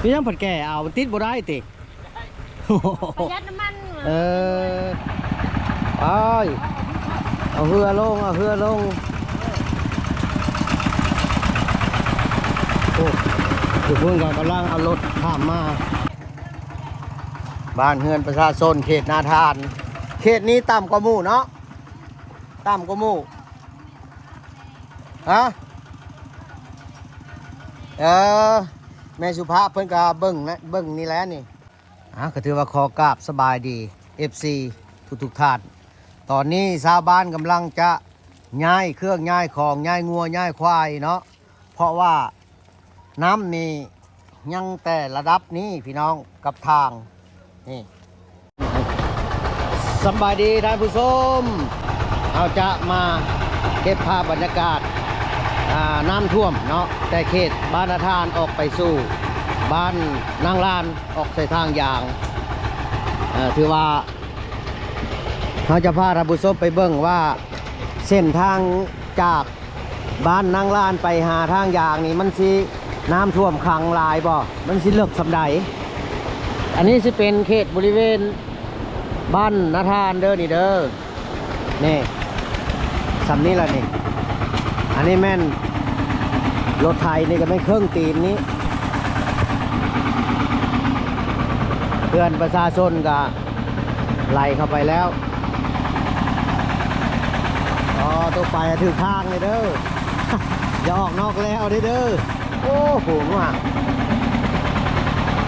ຄືຍັງພັດແກ່ເອົາ ມັນຕິດບໍ່ໄດ້ຕິ? ປະຢັດນ້ຳມັນ. ເອີ ໄປ ເອົາເຮືອລົງ ເອົາເຮືອລົງ. ໂອ້ ຢູ່ພຸ້ນກໍກຳລັງເອົາລົດຂ້າມມາ. ບ້ານເຮືອນປະຊາຊົນເຂດນາທານ. ເຂດນີ້ຕ່ຳກວ່າໝູ່ເນາະ ຕ່ຳກວ່າໝູ່. ຮະ? ເອີ ແມ່ສຸພາບເພິ່ນກໍເບິ່ງນະ ເບິ່ງນີ້ແຫຼະນີ້. ອ່າ ກໍຖືວ່າຂໍກາບສະບາຍດີ ເອັຟຊີ ທຸກໆທ່ານ. ຕອນນີ້ຊາວບ້ານກຳລັງຈະຍ້າຍເຄື່ອງຍ້າຍຂອງ ຍ້າຍງົວຍ້າຍຄວາຍເນາະ ເພາະວ່າ ນ້ຳນີ້ຍັງແຕ່ລະດັບນີ້ພີ່ນ້ອງ ກັບທາງນີ້. ສະບາຍດີທ່ານຜູ້ຊົມ ເຮົາຈະມາເກັບພາບບັນຍາກາດ ອ່າ ນ້ຳຖ້ວມເນາະ ແຕ່ເຂດບ້ານນາທານອອກໄປສູ່ບ້ານນາງລານ ອອກໃສ່ທາງຢາງ. ເອີ ຖືວ່າ ເຮົາຈະພາທ່ານຜູ້ຊົມໄປເບິ່ງວ່າ ເສັ້ນທາງຈາກບ້ານນາງລານໄປຫາທາງຢາງນີ້ ມັນຊິນ້ຳຖ້ວມຂັງຫຼາຍບໍ່? ມັນຊິເລິກສ່ຳໃດ? ອັນນີ້ຊິເປັນເຂດບໍລິເວນບ້ານນາທານເດີນີ້ເດີ. ນີ້ ສ່ຳນີ້ລະນີ້. ອັນນີ້ແມ່ນລົດໄຖນີ້ກໍແມ່ນເຄິ່ງຕີນນີ້. ເຮືອນປະຊາຊົນກໍໄຫຼເຂົ້າໄປແລ້ວ. ອໍ ຕົກໄປໃຫ້ຖືກທາງເລີຍເດີ. ຢ່າອອກນອກແລວເດີ. ໂອ້ໂຫ ວ່າ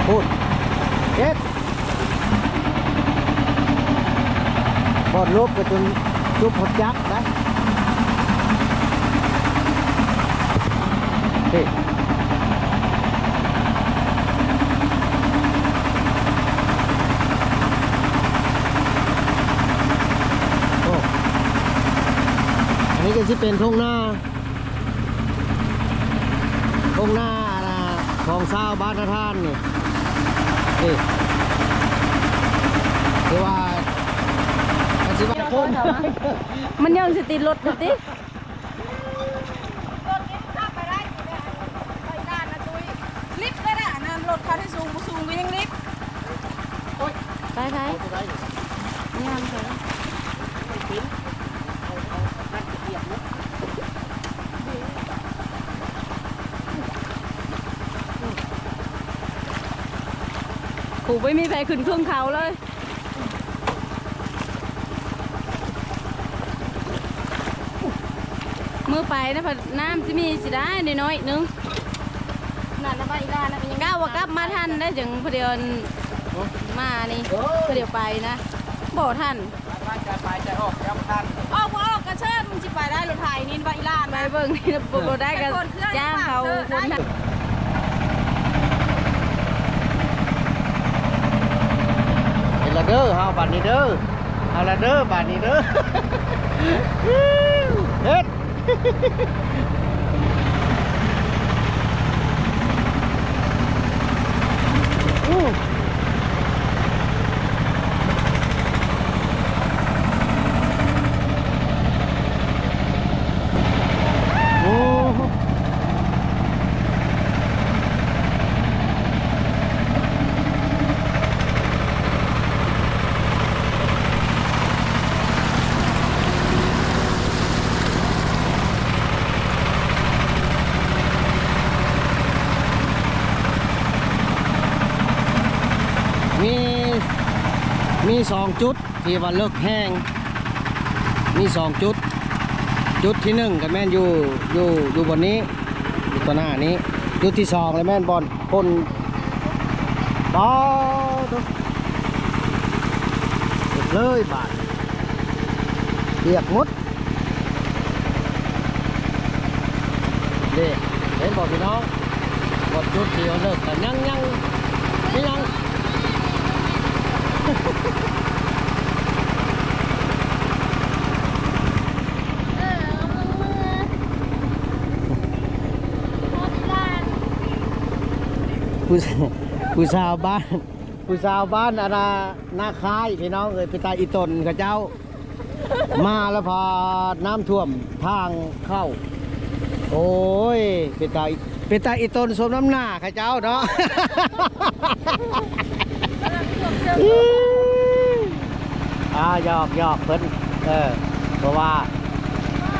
ພຸ້ນ ເຮັດ ບ່ອນລົບໄປຈົນຈຸບຮອດຈັກໄດ໋. ນີ້ ໂອ້ ອັນນີ້ກໍຊິເປັນທົ່ງນາ ທົ່ງນາ ອັນນ່າ ຂອງຊາວບ້ານນາທານນີ້. ນີ້ ຄືວ່າ ມັນຍັງຊິຕິດລົດຢູ່ຕິ? ລິບເລີຍນະ ອັນນັ້ນລົດຄັນທີ່ສູງບໍ່ສູງກໍຍັງລິບ. ໂອ້ຍ ໄປ ໄປ ເອົາຕົວໃດນີ້? ຍ່າງໄປ ຜູ້ບໍ່ມີໃຜຂຶ້ນເທິງເຂົາເລີຍ. ມື້ໄປນະ ນ້ຳຊິມີຊິໄດ້ໜ້ອຍໆໜຶ່ງ. ນັ້ນນະ ບ້ານອີລານະ ກໍຍັງ ກ້າວວ່າກັບມາທັນໄດ້ ຈັ່ງພະດຽວມານີ້ ພະດຽວໄປນະ ບໍ່ທັນ. ໄປ ໄປ ຈະໄປ ຈະອອກ ຈະບໍ່ທັນ. ອອກ ບໍ່ອອກ ກະເຊີນ ມັນຊິໄປໄດ້ ລົດໄຖນີ້ ບ້ານອີລານ ໄປເບິ່ງ ບໍ່ ບໍ່ໄດ້ກໍຈ້າງເຂົາຄົນ. ເຮັດລະເດີ ເຮົາບາດນີ້ເດີ ເອົາລະເດີ ບາດນີ້ເດີ ເຮັດ. ໂອ້ ມີ ມີສອງຈຸດທີ່ວ່າເລິກແຮງ ມີສອງຈຸດ ຈຸດທີໜຶ່ງກໍແມ່ນຢູ່ ຢູ່ ຢູ່ບ່ອນນີ້ ຢູ່ຕໍ່ໜ້ານີ້ ຈຸດທີສອງລະແມ່ນບ່ອນຄົນ ປາດໂທ້ ເລີຍບາດ ປຽກໝົດ. ເດ້ ເຫັນບໍ່ພີ່ນ້ອງ ບ່ອນຈຸດທີ່ວ່າເລິກກໍຍັງ ຍັງ ມີຫຍັງ ຜູ້ ຜູ້ສາວບ້ານ ຜູ້ສາວບ້ານອັນນ່າ ນາຄາຍ ພີ່ນ້ອງເອີຍ ເປັນຕາອີ່ຕົນເຂົາເຈົ້າ ມາແລ້ວພາດນ້ຳຖ້ວມທາງເຂົ້າ. ໂອ້ຍ ເປັນຕາ ເປັນຕາອີ່ຕົນສົມນ້ຳໜ້າເຂົາເຈົ້າເນາະ. ອ່າ ຫຍອກໆ ເພິ່ນ ເອີ ເພາະວ່າ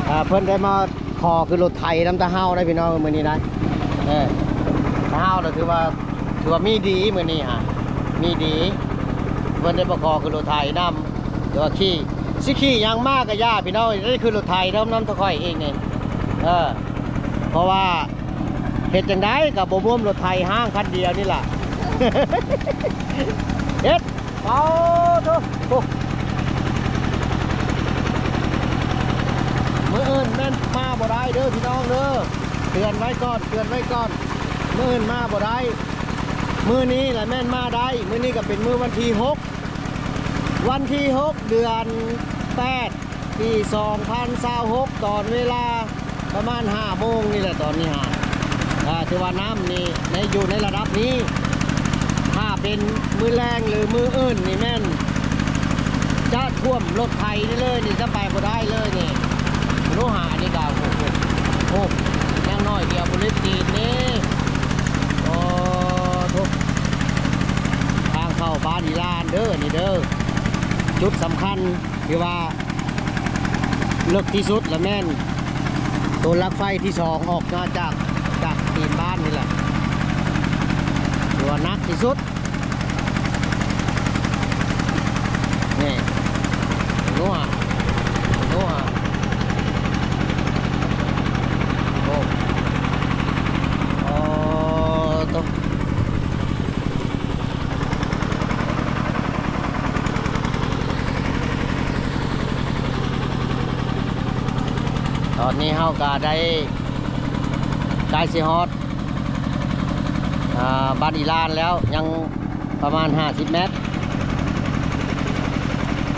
ເອີ ເພິ່ນໄດ້ມາຂໍຂຶ້ນລົດໄຖນຳຕາເຮົາໄດ໋ພີ່ນ້ອງ ມື້ນີ້ນະ. ເອີ ຕາເຮົາລະຖືວ່າ ຖືວ່າມີດີມື້ນີ້ຫາ ມີດີ ເພິ່ນໄດ້ມາຂໍຂຶ້ນລົດໄຖນຳ ແຕ່ວ່າຂີ່ ຊິຂີ່ຫຍັງມາກະຢ່າພີ່ນ້ອງ ໄດ້ຂຶ້ນລົດໄຖນຳ ນຳຕາຂ້ອຍເອງນີ້. ເອີ ເພາະວ່າ ເຮັດຈັ່ງໃດກະບໍ່ລວມລົດໄຖຮ້າງຄັນດຽວນີ້ລະ ເຮັດ ເອົາໂທ້ ໂອ້ ມື້ອື່ນແມ່ນມາບໍ່ໄດ້ເດີພີ່ນ້ອງເດີ ເຕືອນໄວ້ກ່ອນ ເຕືອນໄວ້ກ່ອນ ມື້ອື່ນມາບໍ່ໄດ້ ມື້ນີ້ລະແມ່ນມາໄດ້ ມື້ນີ້ກະເປັນມື້ວັນທີຫົກ ວັນທີຫົກ ເດືອນແປດ ປີສອງພັນຊາວຫົກ ຕອນເວລາປະມານຫ້າໂມງນີ້ແຫຼະ ຕອນນີ້ຫາ ອ່າ ຖືວ່ານ້ຳນີ້ໃນ ຢູ່ໃນລະດັບນີ້ ຖ້າເປັນມື້ແລງ ຫຼື ມື້ອື່ນນີ້ແມ່ນຈະຖ້ວມລົດໄຖນີ້ເລີຍ ນີ້ຈະໄປບໍ່ໄດ້ເລີຍນີ້ ໂລຫະນີ້ກະ ໂອ້ ໂອ້ ໂອ້ ຍັງໜ້ອຍດຽວບໍ່ເລັດຕີນນີ້ ໂອ້ ໂທ້ ທາງເຂົ້າບ້ານອີລານເດີ ນີ້ເດີ ຈຸດສຳຄັນ ທີ່ວ່າເລິກທີ່ສຸດລະແມ່ນໂຕຫຼັກໄຟທີ່ສອງອອກມາຈາກ ຈາກຕີນບ້ານນີ້ແຫຼະ ຖືວ່າໜັກທີ່ສຸດ ນີ້ ນົວ ນົວ ໂອ້ ໂອ້ ໂຕ ຕອນນີ້ເຮົາກະໄດ້ໃກ້ຊິຮອດ ອ່າ ບ້ານອີລານແລ້ວ ຍັງປະມານຫ້າສິບແມັດ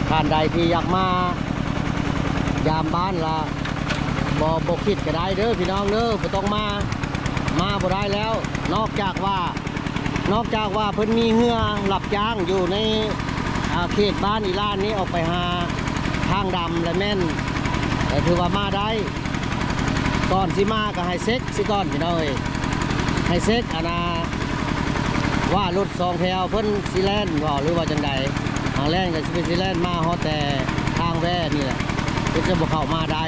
ທ່ານໃດທີ່ຢາກມາຢາມບ້ານລະ ບໍ່ ບໍ່ຄິດກະໄດ້ເດີພີ່ນ້ອງເດີ ບໍ່ຕ້ອງມາ ມາບໍ່ໄດ້ແລ້ວ ນອກຈາກວ່າ ນອກຈາກວ່າເພິ່ນມີເຮືອຮັບຈ້າງຢູ່ໃນ ອ່າ ເຂດບ້ານອີລານນີ້ອອກໄປຫາທາງດຳລະແມ່ນ ກະຖືວ່າມາໄດ້ ກ່ອນຊິມາກະໃຫ້ເຊັກຊິກ່ອນພີ່ນ້ອງເອີຍ ໃຫ້ເຊັກ ອັນນ່າ ວ່າລົດສອງແຖວເພິ່ນຊິແລ່ນບໍ່ ຫຼືວ່າຈັ່ງໃດ ຫາກແລ່ນກະຊິເປັນຊິແລ່ນມາຮອດແຕ່ທາງແວ່ນີ້ແຫຼະ ເພິ່ນຈະບໍ່ເຂົ້າມາໄດ້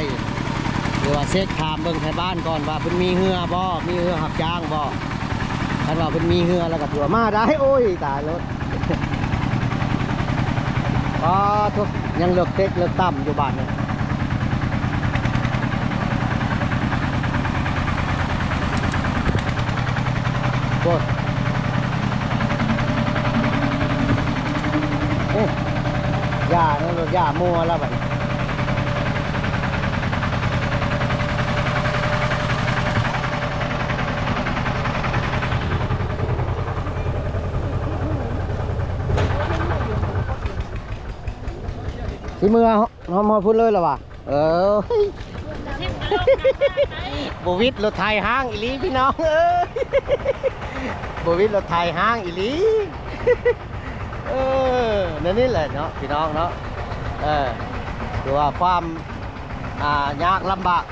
ຫຼືວ່າເຊັກຖາມເບິ່ງໄທບ້ານກ່ອນວ່າເພິ່ນມີເຮືອບໍ່ ມີເຮືອຮັບຈ້າງບໍ່. ຄັນວ່າເພິ່ນມີເຮືອແລ້ວກະຖືວ່າມາໄດ້ ໂອ້ຍ ຕາຍໂລດ ປາໂທ້ ຍັງເລິກເຕັກເລິກຕ່ຳຢູ່ບາດນີ້ ໂອ້ຍ ໂອ້ ຢ່ານະ ຢ່າມົວແລ້ວບາດນີ້. ຊິເມືອ ຮອດ ຮອດພຸ້ນເລີຍລະຫວາ ເອີ ບໍ່ວິດລົດໄຖຮ້າງອີ່ຫຼີພີ່ນ້ອງເອີຍ ບໍ່ວິດລົດໄຖຮ້າງອີ່ຫຼີ ເອີ ແນວນີ້ແຫຼະເນາະພີ່ນ້ອງເນາະ ເອີ ຄືວ່າຄວາມ ອ່າ ຍາກລຳບາກ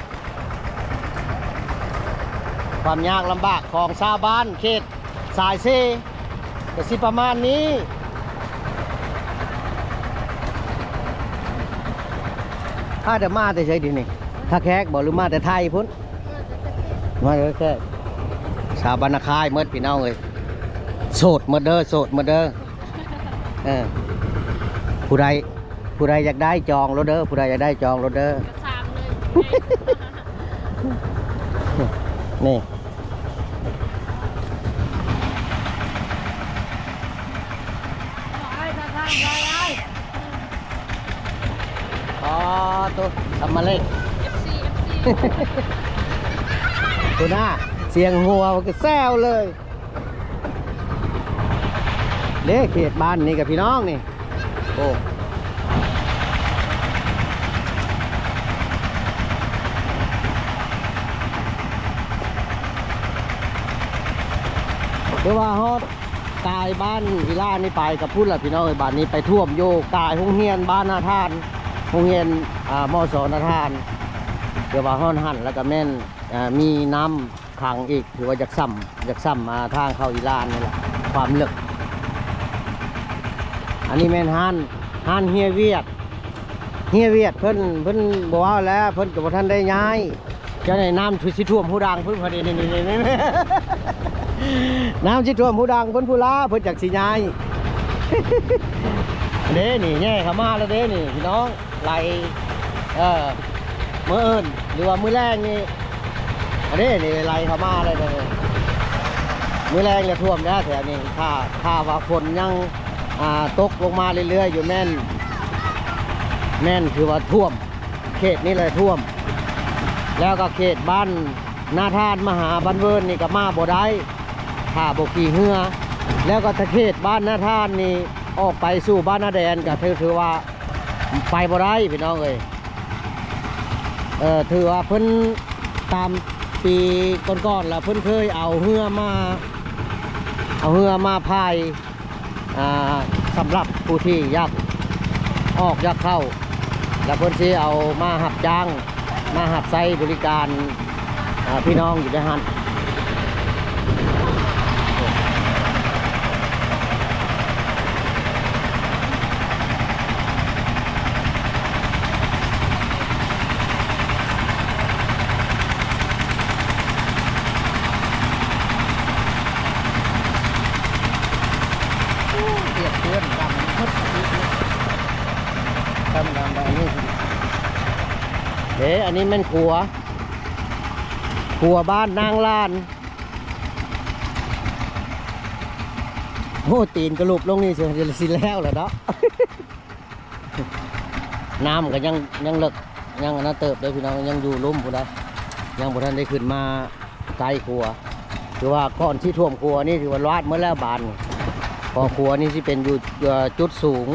ຄວາມຍາກລຳບາກຂອງຊາວບ້ານເຂດສາຍສີ່ ກະຊິປະມານນີ້ ພາກັນມາແຕ່ໃສດຽວນີ້ ທ່າແຂກບໍ່ ຫຼືມາແຕ່ໄທພຸ້ນ ມາແຕ່ແຂກ ຊາວບ້ານນາຄາຍໝົດພີ່ນ້ອງເອີຍ ໂສດໝົດເດີ ໂສດໝົດເດີ ເອີ ຜູ້ໃດ ຜູ້ໃດຢາກໄດ້ຈອງໂລດເດີ ຜູ້ໃດຢາກໄດ້ຈອງໂລດເດີ ສາມເລີຍ ນີ້ ອໍ ໂຕ ທຳມາເລັກ ເອັຟຊີ ເອັຟຊີ ໂຕໜ້າ ສຽງຫົວມັນກະແຊວເລີຍ. ເດ້ ເຂດບ້ານນີ້ກະພີ່ນ້ອງນີ້ ໂອ້ ຄືວ່າຮອດກາຍບ້ານອີລານີ້ໄປກະພຸ້ນລະພີ່ນ້ອງເອີຍ ບາດນີ້ໄປຖ້ວມຢູ່ກາຍໂຮງຮຽນບ້ານນາທານ ໂຮງຮຽນ ອ່າ ມໍສໍນາທານ ຄືວ່າຮອດຫັ້ນລະກະແມ່ນ ອ່າ ມີນ້ຳ ຂັງອີກ ຖືວ່າຢາກຊ້ຳ ຢາກຊ້ຳ ອ່າ ທາງເຂົ້າອີ່ລານນີ້ແຫຼະ ຄວາມເລິກ. ອັນນີ້ແມ່ນຮ້ານ ຮ້ານເຮຍວຽດ ເຮຍວຽດເພິ່ນ ເພິ່ນບໍ່ເວົ້າແລ້ວ ເພິ່ນກໍບໍ່ທັນໄດ້ຍ້າຍ. ເຈົ້ານີ້ນ້ຳຊິຖ້ວມຫູດັງພຸ້ນ ພໍດີນີ້ ນີ້ ນີ້ ນີ້ ນ້ຳຊິຖ້ວມຫູດັງເພິ່ນພຸ້ນລະ ເພິ່ນຈັກຊິຍ້າຍ. ເດ້ນີ້ ແຍ່ເຂົ້າມາແລ້ວເດ້ນີ້ ພີ່ນ້ອງ ໄຫຼ ເອີ ມື້ອື່ນ ຫຼືວ່າມື້ແລງນີ້ ອັນນີ້ນີ້ໄຫຼເຂົ້າມາແລ້ວເດ້. ມື້ແລງລະຖ້ວມແລ້ວແຖວນີ້ ຖ້າ ຖ້າວ່າຝົນຍັງ ອ່າ ຕົກລົງມາເລື້ອຍໆຢູ່ ແມ່ນ ແມ່ນຖືວ່າຖ້ວມ ເຂດນີ້ແຫຼະຖ້ວມ. ແລ້ວກໍເຂດບ້ານນາທານມາຫາບ້ານເວີນນີ້ກໍມາບໍ່ໄດ້ ຖ້າບໍ່ຂີ່ເຮືອ. ແລ້ວກໍເຂດບ້ານນາທານນີ້ອອກໄປສູ່ບ້ານນາແດນ ກໍຖື ຖືວ່າໄປບໍ່ໄດ້ ພີ່ນ້ອງເອີຍ. ເອີ ຖືວ່າເພິ່ນ ຕາມປີກ່ອນໆ ລະເພິ່ນເຄີຍເອົາເຮືອມາ ເອົາເຮືອມາພາຍ ອ່າ ສຳລັບຜູ້ທີ່ຢາກອອກຢາກເຂົ້າ ລະເພິ່ນຊິເອົາມາຮັບຈ້າງ ມາຮັບໃຊ້ບໍລິການ ອ່າ ພີ່ນ້ອງຢູ່ໃນຫັ້ນ. ໂອ້ ປຽກເປື້ອນ ດຳໝົດ ດຳ ດຳ ດຳ ນີ້ ເດ້ ອັນນີ້ແມ່ນຂົວ ຂົວບ້ານນາງລານ. ໂອ້ ຕີນກະຫຼຸບລົງນີ້ ຊິ ຊິແລ້ວລະເນາະ. ນ້ຳກໍຍັງ ຍັງເລິກ ຍັງອັນນັ້ນເຕີບເດ້ພີ່ນ້ອງ ຍັງຢູ່ລຸ່ມພຸ້ນໃດ໋ ຍັງບໍ່ທັນໄດ້ຂຶ້ນມາໃກ້ຂົວ. ຖືວ່າກ່ອນຊິຖ້ວມຂົວນີ້ ຖືວ່າລາດໝົດແລ້ວບາດນີ້ ເພາະຂົວນີ້ຊິເປັນຢູ່ ເອີ ຈຸດສູງ